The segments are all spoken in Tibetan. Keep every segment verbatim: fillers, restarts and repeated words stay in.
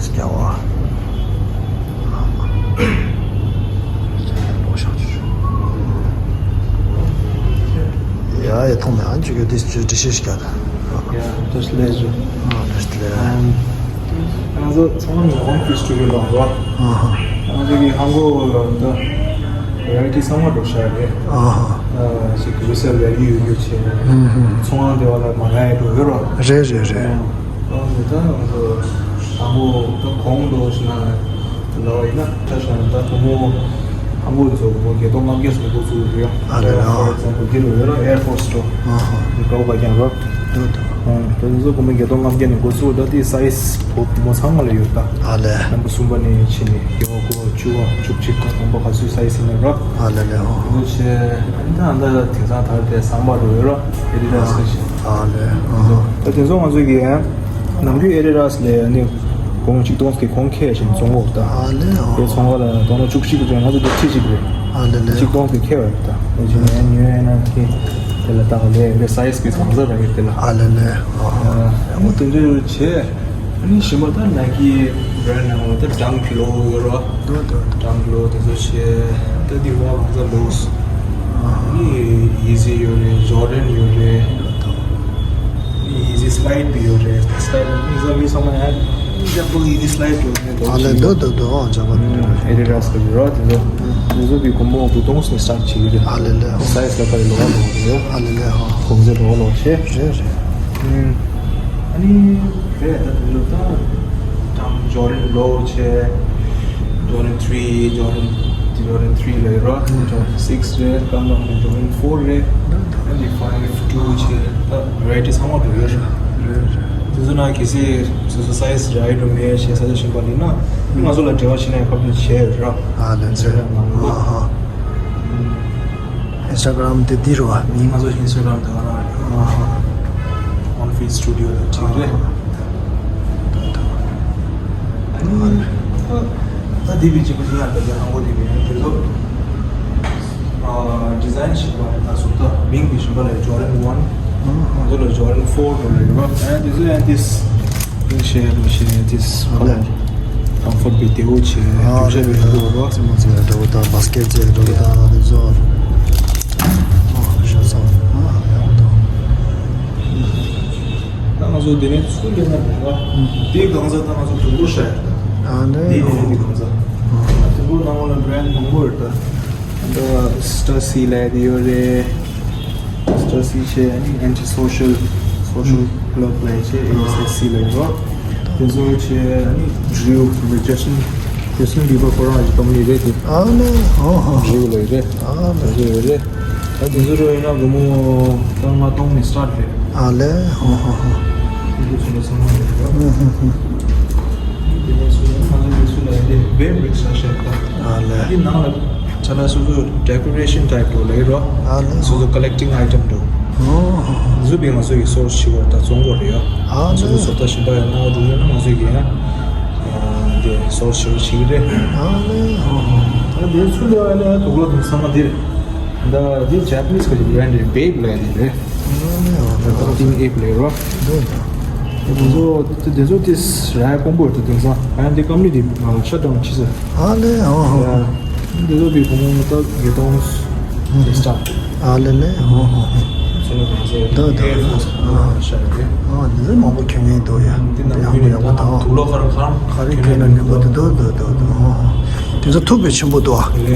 རྒྱལ་བ། ལོ་ཤག་ཆུ་ཆུ། ཡ་ཡ་མཐོང་མེད། ཨ་ཅིག་གི་འདི་ཅུ་འདྲི་ཤེས་ཤིག་ག་ད། ཡ་བཀྲ་ཤིས་བདེ་ལེགས་ཞུ། ཨ་བཀྲ་ཤིས་བདེ་ལེགས། ང་ཚོ་ཚང་མ་ནི་ཧོམ་ཕིས་སི་ཊུ་ཌི་ཡོ་ལ་འགྲོ། ཨ་ཧ། ང་ཚོ་གི་ཧང་གོ་ལ་ད་ཝེ་རའི་ཊི་ཚང་མ་འགྲོ་ཤག་རེད། ཨ་ཧ། ཨ་ཅིག་རི་སེལ་ཝེ་ལིའུ་ཡོད་རྒྱུ་བྱས། ཧུམ་ཧུམ། ཚོང་ཁང་དེ་བ་ལ་མ་ར་ཡ་འགྲོ་ཡོད་རོ། རེད་རེད་རེད། ཨ་ནི་ད་ང་ཚོ་དང་པོ་ད་གོང་དུ་ཞུ་ན་ལབ་པ་ཡིན་ན། ད་ཞུ་ན་ད་དང་པོ་ཧང་གོ་ཚོ་བོད་བརྒྱད་སྟོང་ལྔ་བརྒྱ་ཙམ་འགོ་བཙུགས་ཡོད། ཨ་ལེ་ཨ། ཕོར་ཨེག་ཛམ་པལ་འདི་རུ་ཡོད་ར། ཨེར་ཕོར་སི་སི་ཊོར། ཨ་ཧ། འདི་གའུ་བ་ཀྱང་ར། ད་ད། ཨ་ད་དེ་ཚོ་དགོན་པ་བརྒྱད་སྟོང་ལྔ་བརྒྱ་ནས་འགོ་བཙུགས། ད་དེ་སའི་ཛི་བོད་མི་ཚང་མ་ལ་ཡོད་ད། ཨ་ལེ། རྣམ་པ་གསུམ་པ་ནས་ཕྱིན་ནས་བརྒྱད་པ་དགུ་པ་བཅུ་པ་བཅུ་གཅིག་པ་དང་པོ་ག་ཚོད་སའི་ཛི་ཡིན་ན་ར། ཨ་ལེ་ལེ་ཧོ། འདི་ཚོ་བྱས། ཨ་ནི་ད་ད་དེང་སང་ད་དེ་ཟངས་དཀར་རུ་ཡོད་ར། ཨེ་ཌི་ཌ་སི་ཁ་ཤས། ཨ་ལེ། ཨ་ད་དེ་ཚོ་ང་ཚོ་གི་ནམ་རྒྱུན་ཨེ་ཌི་ཌ་སི་ལས་ནི་གོང་གཅིག་སྟོང་གི་གོང་ཁེ་བཞིན་བཙོང་འོག་ད། ཨ་ལེ་ཨ། དེ་ཚོང་ཁ་ལ་དོ་ན་བཅུ་གཅིག་རེད། ང་ཚོ་དེ་ཁྲི་གཅིག་རེད། ཨ་ལེ་ལེ། གཅིག་སྟོང་གི་ཁེ་བ་རེད་ད། དེ་བཞིན་ཡང་ཉོས་ཡོད་ན་དེ་དེ་ལ་བཏགས་ལས་དེ་སའི་ཛི་གི་གང་ཟག་ར་ཡོད་དེ་ལ། ཨ་ལེ་ལེ། ཨ་ཨ། ཡང་མོ་དེ་འདྲ་ཡོད་བྱས། ཨ་ནི་གཞན་པ་ད་ནའི་ཀི་བྷ་རན་ཌི་ནང་ལ་ད་ཌང་ཀི་ལོ་ཡོད་ར། འདུག་འདུག་འདུག་ཌང་ཀི་ལོ་དེ་ཚོ་བྱས། ད་དེ་བ་གང་ཟག་ལོས། ཨ་ནི་ཡི་ཛི་ཡོད་རེད། ཇོར་ཌན་ཡོད་རེད། ཨ་ནི་ཡི་ཛི་སི་ལའེ་ཌི་ཡོད་རེད། སི་ལའེ་ཌི་མི་ཚང་མ་ཡང་ཡག་པོ་ཡི་ཛི་སི་ལའེ་ཌི་ཡོད་རེད། ཨ་ལེ་འདུག་འདུག་འདུག་ཨོ་འཇམ་པ་འདུག་ཨེ་ཌི་ཌ་སི་གི་ར་དེ་ཚོ་དེ་ཚོ་གི་གོང་མོ་དགུ་སྟོང་ནས་སི་ཊར་ཊི་བྱེད་ཀྱི་རེད། ཨ་ལེ་ལེ་ཨོ། སའི་ཛི་ལ་ཁ་ཡི་ལོ་བ་ལོ་རེད། ཨ་ལེ་ལེ་ཨོ། གོང་ཚད་ལོ་བ་ལོ་བྱས། རེད་རེད། ཨ་ནི་རེད་ད་དེ་ཚོ་ད་ད་ཇོར་ཌན་ལོ་བྱས། ཇོར་ཌན་ཐི་རི། ཇོར་ཌན་ཇོར་ཌན་ཐི་རི་ལ་ཡོད་ར། ཇོར་ཌན་སིག་སི་རེད། སྐབས་ནང་ནས་ཇོར་ཌན་ཕོར་རེད། ཨ་ནི་ཕའིབ་ཊུ་བྱས། ད་ཝེ་རའི་ཊི་ཚང་མ་འགྲོ་ཡོད་རེད། དེ་ཚོ་ན་གལ་སྲིད་སོ་སོ་སའི་ཛི་རའིཊ་རུ་མེད་ཞེས་ས་ཆ་གཞན་པ་ལ་ན་ང་ཚོ་ལ་འབྲེལ་བ་བྱེད་ན་ཁ་པར་བྱས་ཡོད་ར། ཨ་ལེ་ཨིན་སི་ཊ་གྷ་རམ་ནང་ལ། ཨ་ཧ། ཨིན་སི་ཊ་གྷ་རམ་དེ་འདི་རུ་བ་མིང་། ང་ཚོ་ཨིན་སི་ཊ་གྷ་རམ་དེ་ག་རང་རེད། ཨ་ཧ། ཧོམ་ཕིས་སི་ཊུ་ཌི་ཡོ་ལ་བྲིས་རེད། ཨ་ནི་ད་དེ་བི་ཅི་པ་ཅི་ཡང་ད་དེ་ཧང་གོ་དེ་བི་ཡང་དེ་ཚོ་ཨ་ཌི་ཛའིན་ཞིག་པ་ད་སུ་ད་མིང་གི་ཞིག་པ་ལ་ཇོར་ཌན་ཝན། ང་ཚོ་ལ་ཇོར་ཌན་ཕོར་འགྲོ་ལ་ཡོད་པ། ཨ་དེ་ཚོ་ཡང་ཏིས་ཏིས་ཤེར་རུ་ཤེར་ཏིས་ཧ་ལ། ཀམ་ཕོར་བི་དེ་བོ་ཆེ། ཨ་རྒྱུ་ཆ་བི་དེ་བོ་རོ། སེམས་ཚེ་འགྲོ་བ་དང་བ་སི་ཀེ་ཊི་ཚེ་འགྲོ་བ་དང་དེ་ཚོ། ཨ་ཤ་ཚ། ཨ་ཡག་པོ་འདུག་ད་ང་ཚོ་དེ་ནས་ཚུར་སླེབས་ན་མེད་པ། དེའི་གང་ཟག་ད་ང་ཚོ་དུམ་བུ་ཤ་ཡག་ད། ཨ་ནི་དེའི་ཨོ་དེ་ནས་དེ་གང་ཟག་ཨ་དུམ་བུ་ནང་ལ་བྷ་རན་ཌི་མང་པོ་ཡོད་ད། ད་སི་ཊར་སི་ལབ་ཡ་དེ་ཡོད་རེད། སི་ཊར་སི་བྱས། ཨ་ནི་ཨེན་ཊི་སོ་ཤལ། སོ་ཤལ་ཀ་ལབ་ལབ་ཡ་བྱས། ཨེ་ཨེས་ཨེས་སི་ལབ་ཡོད་རོ། དེ་ཚོ་བྱས། ཨ་ནི་ཌིའུ་ཇ་སི་ཊིན་ཇ་སི་ཊིན་བྷི་བར་ཁོ་རང་གི་ཀམ་པ་ནི་རེད་དེ། ཨ་ནི་ཨོ་ཧོ་ཧོ། ཌིའུ་ལབ་ཡོད་རེད། ཨ་ནི་དེ་ཚོ་ཡོད་རེད། ད་དེ་ཚོ་རོ་ཡིན་ན་སྒོར་མོ་ད་ལྔ་སྟོང་ནས་སི་ཊར་ཊི་རེད། ཨ་ལེ་ཨོ་ཧོ་ཧོ། དེ་ཚོ་ཚང་མ་ཚང་མ་རེད་རོ། ཨ་ཧོ་ཧོ། དེ་ནས་སུ་ཡང་ང་ཚོ་དེ་ཚོ་ལ་དེ་བེབ་རིགས་ས་ཤད་ད། ཨ་ལེ། དེ་ནང་ལ་ཆ་ལ་སོ་སོ་ཌེ་ཀོ་རེ་ཤན་ཊའིབ་འགྲོ་ལེ་རོ། ཨ་ལེ། སོ་སོ་ཀ་ལེག་ཊིང་ཨའི་ཊེམ་འགྲོ། ཨོ། འཛུ་བི་ང་ཚོ་ཡི་སོར་སི་བྱེད་པར་ད་བཙོང་གོ་རེད་ཡ། ཨ་ལེ། སོ་སོ་བཟོ་ལྟ་ཞིབ་ལྟ་ཡ་ནང་འགྲོ་ཡོད་ན་ང་ཚོ་ཡི་ཡང་དེ་སོར་སི་བྱེད་པར་བྱེད་ཀྱི་རེད། ཨ་ལེ། ཨོ་ཧོ། ད་དེ་ཚུར་ལེ་བ་ལེ་དུག་ལོག་དེ་ཚང་མ་དེ་རེད། ད་དེ་ཇ་པ་ནིས་ཁ་ཅིག་བྷ་རན་ཌི་རེད། བེབ་ལབ་ཡ་དེ་རེད། ཨ་ནི་ཨེབ་ལས་རོ། འདི་ཚོ་དེ་ཚོ་དེ་ར་ཡ་དཀོན་པོ་དེ་དེང་སང་ཨ་ནི་དེ་ཀམ་པ་ནི་དེ་ཤ་ཌའུན་བྱས་ཟེར། ཨ་ནི་ཨ་ཧ། དེ་ཚོ་དེ་གོང་མོ་ད་བརྒྱད་སྟོང་དེ་སྟ། ཨ་ལེ་ལེ་ཨ་ཧ་ཧ། ཚོ་ནི་དེ་ཚོ་འདི་འདི་ཨེ་ཕོར་སི་ཨ་ཧ། ཤ་རེད། ཨ་འདི་ཚོ་མང་པོ་ཁྱོན་ངན་འདུག་ཡ། འདི་ནང་ཡག་པོ་ཡག་པོ་དང་དུག་ལོག་ཁ་ར་ཁ་ར་ཁ་རི་ཁྱོན་ན་ནུས་པ་དེ་འདུག་འདུག་འདུག་འདུག་ཨ་ཧ། དེ་ཚོ་ཐུག་པའི་ཆེན་པོ་འདུག་ཨ།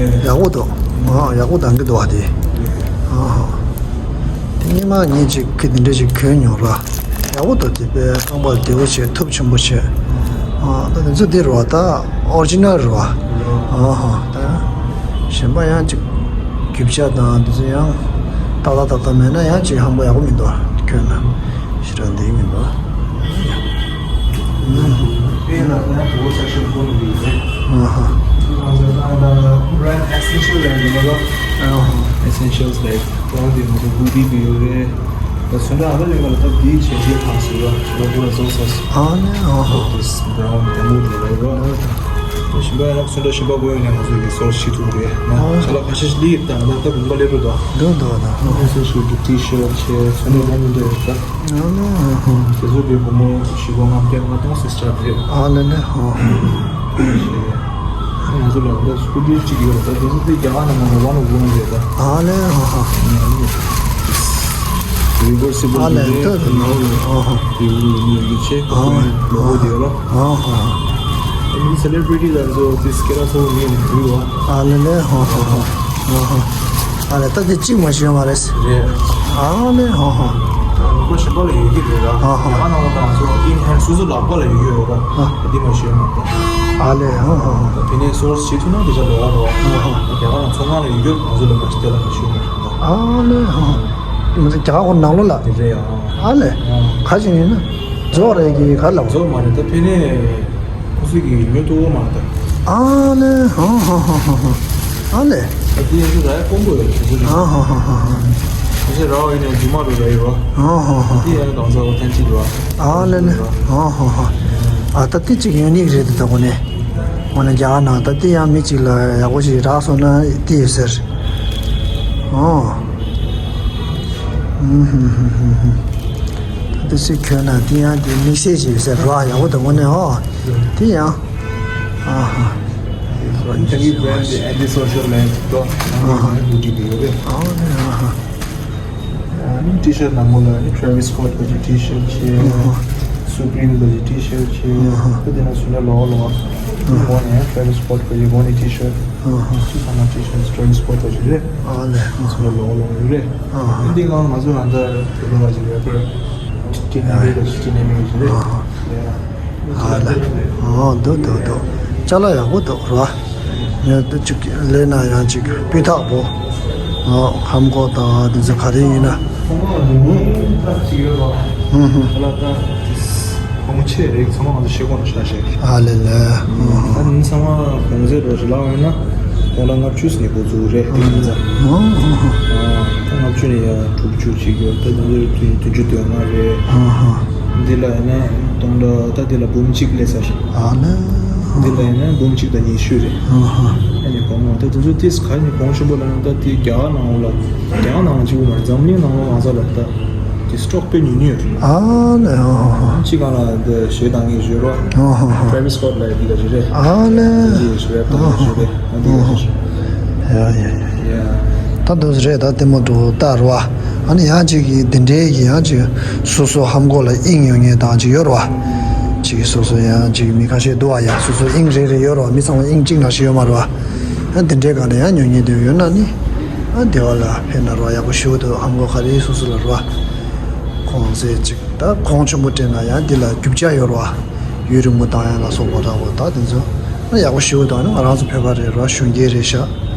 ཡག་པོ་འདུག་ཨ་ཡག་པོ་འདང་གི་འདུག་ཨ་དེ། ཨ་ཧ། དེ་སྔོན་མ་ངས་ཅིག་གི་དེ་འདྲ་ཞིག་གྱོན་མྱོང་ར། ཡག་པོ་འདུག་དེ་དཔེ་རྐང་པ་བདེ་བོ་བྱས་ཐུབ་ཆེན་པོ་བྱས། ཨ་ད་དེ་ཚོ་འདི་རེད་བ། ད་ཨོ་རི་ཇི་ནལ་རེད་བ། ཨ་ཧ། ད་གཞན་པ་ཡང་ཅིག་རྒྱུ་ཆ་དང་དེ་ཚོ་ཡང་ཏག་ཏག་ཏག་ཏག་མེད་ན་ཡང་ཅིག་ཧམ་པ་ཡག་པོ་མི་འདུག་གྱོན་ན་ཞེ་དྲག་འདི་མི་འདུག་དཔེར་ན་ཡང་དུ་བོ་སེག་ཤན་ཀུན་འདི་ཡིན། ཨ་ཧ། ང་ཚོ་ད་ད་brand essential ལ་ཡིན་ནོ། ཨ་ཧ། Essentials like ཀོང་དེ་ང་ཚོ་ཧུ་ཌི་དེ་ཡོད་རེད། ད་ཚོན་ཁྲ་ཨ་ལ་ལེ་ག་ལ་ད་དེའི་བྱས་རྗེས་ཁག་སུ་ཡོད་ལ་པུ་ར་བཟོ་ས་སུ། ཨ་ནི་ཨ་ཧ། This brown དེ་མོ་དེ་ལ་ཡོད་རེད། ཞིམ་པ་ཡང་ཚོན་ཁྲ་ཞིམ་པ་དགོས་ཡོད་ནས་ང་ཚོ་གི་སོར་ཤི་ཐུབ་རེད་ན། ཨ། ཁ་ལག་ཁ་ཤས་ཤིག་ལི་དང་ད་ལྟ་དགུན་པ་སླེབས་རེད་དོ། འདུག་འདུག་འདུག་ཨ་སོ་ཤི་གི་ཊི་ཤར་ཊི་ཆེ་ཚོན་ཁྲ་ལ་མི་འདུག་ད། ཨ་ལེ་ཧོ་ཧོ། དེ་ཚོ་གི་སྒོར་མོ་བཞི་སྒོར་ལྔ་བརྒྱ་ལྔ་སྟོང་ཟེར་ཆགས་རེད། ཨ་ལེ་ལེ་ཧོ་ཧོ། ང་ཚོ་ལ་ད་སྐུ་ཕྲེང་གཅིག་ཡོད་ད། དེ་ཚོ་དེ་རྒྱ་གར་ནང་ལ་ཝན་ཨོཕ་ཝན་རེད་ད། ཨ་ལེ་ཧོ་ཧོ། རི་ཝར་སི་བལ་ཨ་ལེ་གི་ད་ནང་ལ་ཨ་ཧོ། རི་ཝར་ནི་གི་ཆེ་ཨ་ཧོ། ལོ་གོ་དེ་ལ། ཨ་ཧོ། མི་སེ་ལེ་བྷི་རི་ཊི་ལ་ཚོ་དེ་སྐད་ལ་ཚོ་ངས་མི་འདུག་བ། ཨ་ལེ་ལེ་ཧོ་ཧོ་ཧོ། ཨ་ཧོ། ཨ་ལེ་ད་དེ་གཅིག་མ་ཤེས་མ་རེད། རེད། ཨ་ལེ་ཧོ་ཧོ། ནུབ་ཕྱོགས་པ་ལ་ཡོད་ཀྱི་རེད་ར། ཨ་ཧོ། རྒྱ་གར་ནང་ལ་དང་ཚོ་ཨིན་ཧེན་སོ་སོ་ལག་པ་ལ་ཡོད་ཀྱི་ཡོད་ར། ཨ། དེ་མ་ཤེས་མ་རེད། ཨ་ལེ་ཧོ་ཧོ་ཧོ། དེ་ནས་སོར་སི་བྱེད་ཐུབ་ན་དེ་ཆ་ལོ་བ་རོ། ཨ་ཧོ། རྒྱ་གར་ནང་ཚོ་ང་ལ་ཡོད་ཀྱི་ང་ཚོ་ལ་མ་ཤེས་དེ་ལ་མ་ཤེས་མ་རེད། ཨ་ལེ་ཧོ། དེ་མ་ཚད་རྒྱ་གར་ཁོ་ནང་ལོ་ལ། དེ་རེད་ཨ། ཨ་ལེ། ཨ། ག་ཅིག་ཡིན་ན། རྫོགས་རེད་ཀྱི་ག་ལ། རྫོགས་མ་རེད་ད་ཕེ་ནེ། ཁོ་ཚོས་ཀྱི་ཉོ་ཐུབ་མ་རེད་ད། ཨ་ལེ་ཧ་ཧ་ཧ་ཧ་ཧ། ཨ་ལེ། ད་དེ་ཡང་ཚོ་ར་ཡ་ཀོང་པོ་ཡོད་ཁོ་ཚོ་ཧ་ཧ་ཧ་ཧ་ཧ། ཁོ་ཚོས་ར་བ་ཡིན་ན་རྫུན་མ་རུ་ར་ཡོད་བ། ཧ་ཧ་ཧ། དེ་ཡང་གང་ཚ་བ་ཐན་ཅིག་རེད་བ། ཨ་ལེ་ལེ་ཧ་ཧ་ཧ། ཨ་ད་དེ་གཅིག་ཡོད་ནི་རེད་ད་དགོ་ནས། འོ་ན་རྒྱ་གར་ནང་ད་དེ་ཡང་མི་གཅིག་ལ་ཡག་པོ་ཞིག་རག་སོང་ན་དེ་ཡོད་ཟེར། ཨོ། ཧུམ་ཧུམ་ཧུམ་ཧུམ་ཧུམ། ད་དེ་སུས་གྱོན་ན་དེ་ཡང་དེ་དམིགས་བསལ་ཞིག་ཟེར་རོ་ཡག་པོ་དང་ངོ་ནས་ཨོ། དེ་ཡང་། ཨ་ཧ། དེ་ཁོ་རང་ཉིད་ཀྱི་བྷ་རེན་ཌི་དེ་ཨན་ཊི་སོ་ཤལ་ལན་ཅིག་ཏོ། ཨ་ཧ། ཨ་ནི་ལུག་གི་དེ་ཡོད་རེད། ཨ་ནི་ཨ་ཧ། ཨ་ནི་ཊི་ཤར་ནང་ལོགས་ལ་ཨ་ནི་ཊྲེ་ཝིས་སི་སྐོཊ་གི་ཊི་ཤར་ཆེ། ཨ་ཧ། སུ་པི་རིམ་གི་ཊི་ཤར་ཆེ། ཨ་ཧ། ད་དེ་ན་སུ་ན་ལོག་ལོག་ཨ་ཧ། འོག་ནས་ཊྲེ་ཝིས་སི་སྐོཊ་གི་འོག་ནས་ཊི་ཤར། ཨ་ཧ། ཅི་ཚང་མ་ཊི་ཤར་ཊྲེ་ཝིས་སི་སྐོཊ་གི་རེད། ཨ་ལེ། ཨ་ཧ། སུ་ན་ལོག་ལོག་ཡོད་རེད། ཨ་ཧ། འདི་གང་ང་ཚོ་ཨ་ད་དེ་ལོ་བ་ཅིག་རེད་པར་ཅི་ན་མི་གི་ཅི་ན་མི་གི་རེད། ཨ་ཧ། ཨ་ལ། ཨོ་འདུག་འདུག་འདུག་ཅ་ལག་ཡག་པོ་འདུག་ར། ཉོ་དུ་ཅིག་ལས་ན་ཡང་ཅིག་སྤུས་དག་པོ། ཨོ་ཧམ་གོ་དང་དེ་ཚོ་ག་རེ་ཡིན་ན། ཚང་མ་ལ་ཉོ་ནི་ད་ཅིག་ཡོད་ར། ཧུམ་ཧུམ། ད་ལ་ད་གོང་ཆེ་རེད་ཚང་མ་ང་ཚོ་ཤེས་གོ་ན་ཤ་ཤེས། ཨ་ལེ་ལེ། ཧུམ་ཧུམ། ད་ནི་ཚང་མ་གོང་ཚད་རོ་ཞིག་ལའོ་ཡིན་ན་སྟོང་ཕྲག་ལྔ་བཅུ་ནས་འགོ་བཙུགས་རེད་དེ་ཡིན་ཙང་། ཧུམ་ཧུམ་ཧུམ། ད་ལྔ་བཅུ་ནས་ཡ་དྲུག་ཅུ་ཅིག་ཡོད་ད་དེ་ཚོ་བདུན་ཅུ་དོན་ལྔ་རེད། ཧུམ་ཧུམ། འདི་ལ་ཡིན་ན་སྟོང་ཕྲག་ད་འདི་ལ་འབུམ་གཅིག་སླེབས་ས་ཞིག་ཨ་ལེ། འདི་ལ་ཡིན་ན་འབུམ་གཅིག་དང་ཉི་ཤུ་རེད། ཨ་ཧ། ཨ་ནི་གོང་མ་ད་དེ་ཚོ་ཏིས་ག་ནི་གོང་ཆེན་པོ་ལ་ཡང་ད་དེ་རྒྱ་གར་ནང་ལ་རྒྱ་གར་ནང་ལ་གཅིག་པུ་མ་རེད་འཛམ་གླིང་ནང་ལ་མ་ཚད་ལ་ད་དེ་སི་ཊོག་དཔེ་ཉུང་ཉུང་རེད། ཨ་ནི་ཨ་ཧ་ཧ། གཅིག་གང་ལ་འདི་ཞེ་སྡང་གི་བཞུར་བ། ཨ་ཧ་ཧ། ཊྲེ་ཝིས་སྐོཊ་ལ་འདི་ལ་བཞུར་རེད། ཨ་ནི་འདི་ཞེ་སྡང་གི་བཞུར་རེད། ཨ་འདི་ལ་བཞུར། ཡ་ཡ་ཡ། ཡ། ད་འདུག་རེད་ད་ལྟད་མོ་འདུག་ལྟ་རོ། ཨ་ནི་ཡང་ཅིག་གི་འདི་འདྲའི་གི་ཡང་ཅིག་སོ་སོ་ཧམ་གོ་ལ་དབྱིངས་ཡོད་ངེས་དང་ཅིག་ཡོད་རོ། ཅིག་སོ་སོ་ཡང་ཅིག་མི་ཁ་ཤས་འདུག་བ་ཡ་སོ་སོ་དབྱིངས་རེ་རེ་ཡོད་རོ་མི་ཚང་མ་དབྱིངས་གཅིག་ནང་ཞིག་ཡོད་མ་རོ། ཨ་འདི་འདྲའི་སྒང་ལ་ཡང་ཉོ་ངེས་དེ་ཡོད་ན་ནི། ཨ་བདེ་བ་ལ་ཕན་ན་རོ་ཡག་པོ་ཞུ་འདུག་ཧམ་གོ་ག་རེ་སོ་སོ་ལ་རོ། གོང་ཚད་ཅིག་ད་གོང་ཆེན་པོ་སྤྲད་ན་ཡང་འདི་ལ་རྒྱུ་ཆ་ཡོད་རོ། ཡུན་རིང་པོ་བཏང་ཡ་ལ་སོགས་པ་འདྲ་བོ་ད་དེ་ཚོ། ཨ་ཡག་པོ་ཞུ་འདུག་ཨ་ནི་ང་རང་ཚོ་བོད་པ་རེད་རོ་གཞོན་སྐྱེས་རེད་ཤག